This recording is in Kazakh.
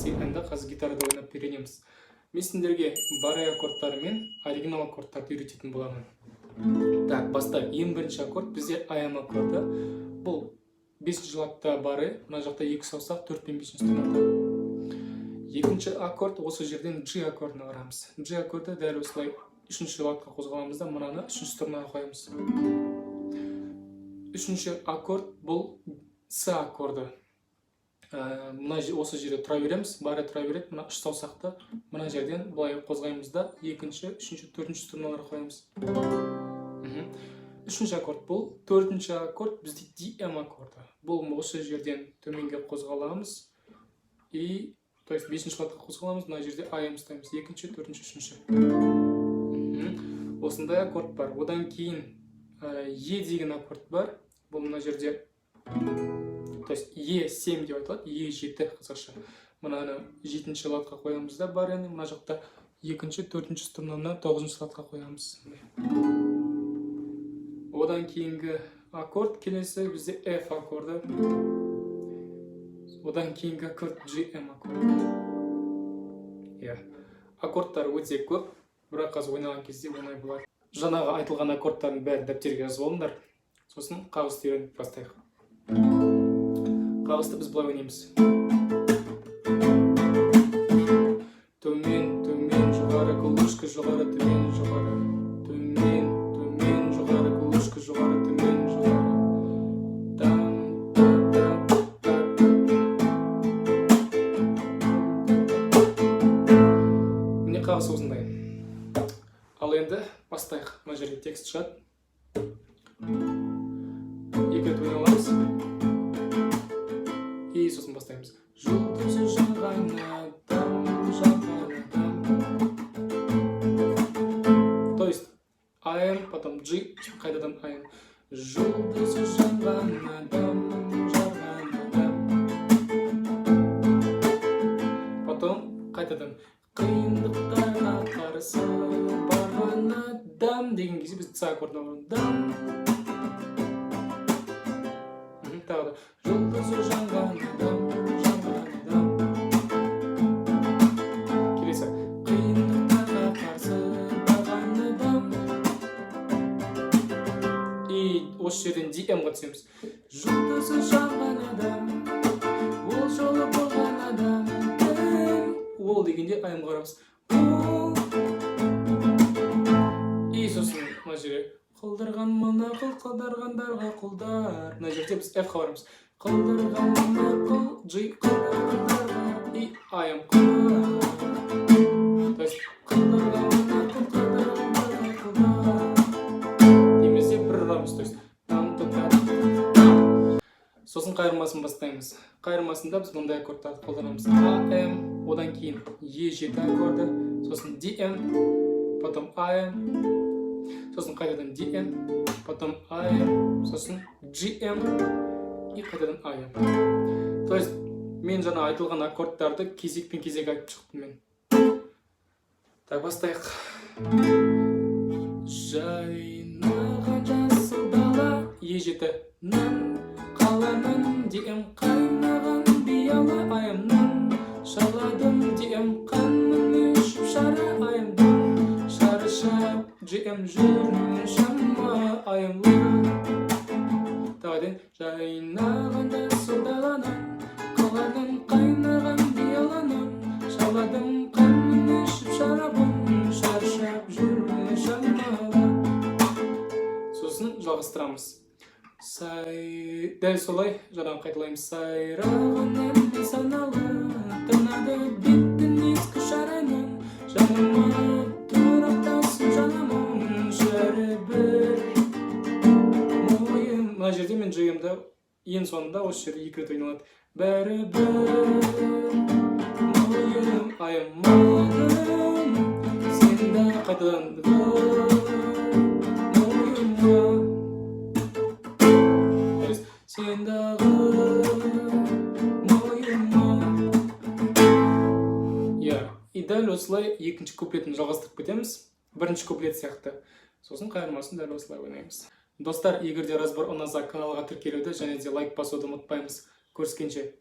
C, М-ді қазір гитарада ойнап үйренеміз. Мен сендерге баре аккордтары мен оригинал аккордтарды үйрететін боламын. Так, бастайық. Ең бірінші аккорд бізде АМ аккорды. Бұл бесінші ладта баре, мына жақта екі саусақ, төрт пен бесінші струнада. Екінші аккорд, осы жерден G аккордына барамыз. G аккорды дәл осылай үшінші ладқа қозғаламыз да, мынаны үшінші струнаға қоямыз. Үшінші аккорд бұл С аккорды. Мына осы жерде тұра береміз, баре тұра береді. Мына үш саусақты мына жерден былай қозғаймыз да, екінші, үшінші, төртінші струналарға қоямыз. Үшінші аккорд бұл. Төртінші аккорд бізде DM аккорды. Бұл осы жерден төменге қозғаламыз и, то есть, бесінші ладқа қозғаламыз, мына жерде АМ ұстаймыз: екінші, төртінші, үшінші. Осындай аккорд бар. Одан кейін Е деген аккорд бар. Бұл мына жерде, то есть Е7 деп айтылады, Е7 қазақша. Мынаны жетінші ладқа қоямыз да, барені мына жақта екінші, төртінші струнаны тоғызыншы ладқа қоямыз. Одан кейінгі аккорд келесі бізде F аккорды. Одан кейінгі аккорд GM аккорды. Иә, аккордтар өте көп, бірақ қазір ойнаған кезде оңай болады. Жаңағы айтылған аккордтардың бәрін дәптерге жазып алыңдар. Сосын қағысты үйреніп бастайық. Қағысты біз былай ойнаймыз: төмен, төмен, жоғары, клушка, жоғары, төмен, жоғары, төмен, төмен, жоғары, клушка, жоғары, төмен, жоғары, там, та, та, та, та. Міне, қағыс осындай. Ал енді бастайық. Мына жерге текст шығады, екі рет ойнай аламыз и сосын бастаймыз. Жұлдызы жанған адам, жанған адам. То есть АМ, потом G, қайтадан АМ. Жұлдызы жанған адам, жарған адам. Потом қайтадан қиындықтарға қарсы барған адам деген кезде біз С аккордына барамыз. Дам. Тағы да жұлдызы жанған адам, жанған адам. Келесі қиындықтарға қарсы барған адам. И осы жерден DM-ға түсеміз. Жұлдызы жанған адам, ол жолы болған адам кім? Ол дегенде АМ-ға барамыз. Ол. И сосын мына жерге қылдырған мына қыл, қылдырғандарға құлдар. Мына жерде біз F-қа барамыз. Қылдырған мына қыл, G, қылдырғандарға и АМ құлдар. То есть қылдырған мына қыл, қылдырғандарға құлдар дейміз де, бір ұрамыз, то есть там, та, та, там. Сосын қайырмасын бастаймыз. Қайырмасында біз мындай аккордтарды қолданамыз: АМ, одан кейін Е7 аккорды, сосын DM, потом АМ, сосын қайтадан DM, потом АМ, сосын GM и қайтадан АМ. То есть мен жаңа айтылған аккордтарды кезекпен кезек айтып шықтым мен. Так, бастайық. Жайнаған жасыл дала, Е7 нан, қаланың, DM, қайнаған биялы, АМ-нан, шаладым, DM, қанын ішіп шара, АМ-дан, шаршап, GM, жүрмін шама, АМ-ла. Тағы айтайын. Жайнаған жасыл даланың, қаланың, қайнаған бияланың, шаладым, қанын ішіп шарабын, шаршап жүрмін шамала. Сосын жалғастырамыз. Сай, дәл солай жаңағы қайталаймыз. Сайраған әнмен саналы тынады беттің ескі шараның, жаныма тұрақтасын, жанымым, бәрібір мойын. Мына жерде мен GM-ді ең соңында осы жерде екі рет ойналады. Бәрібір мойын аямадым сен де, қайтадан мойыма. То есть сен дағы мойыма. Иә, и дәл осылай екінші куплетін жалғастырып кетеміз, бірінші куплет сияқты. Сосын қайырмасын дәл осылай ойнаймыз. Достар, егер де разбор ұнаса, каналға тіркелуді және де лайк басуды ұмытпаймыз. Көріскенше!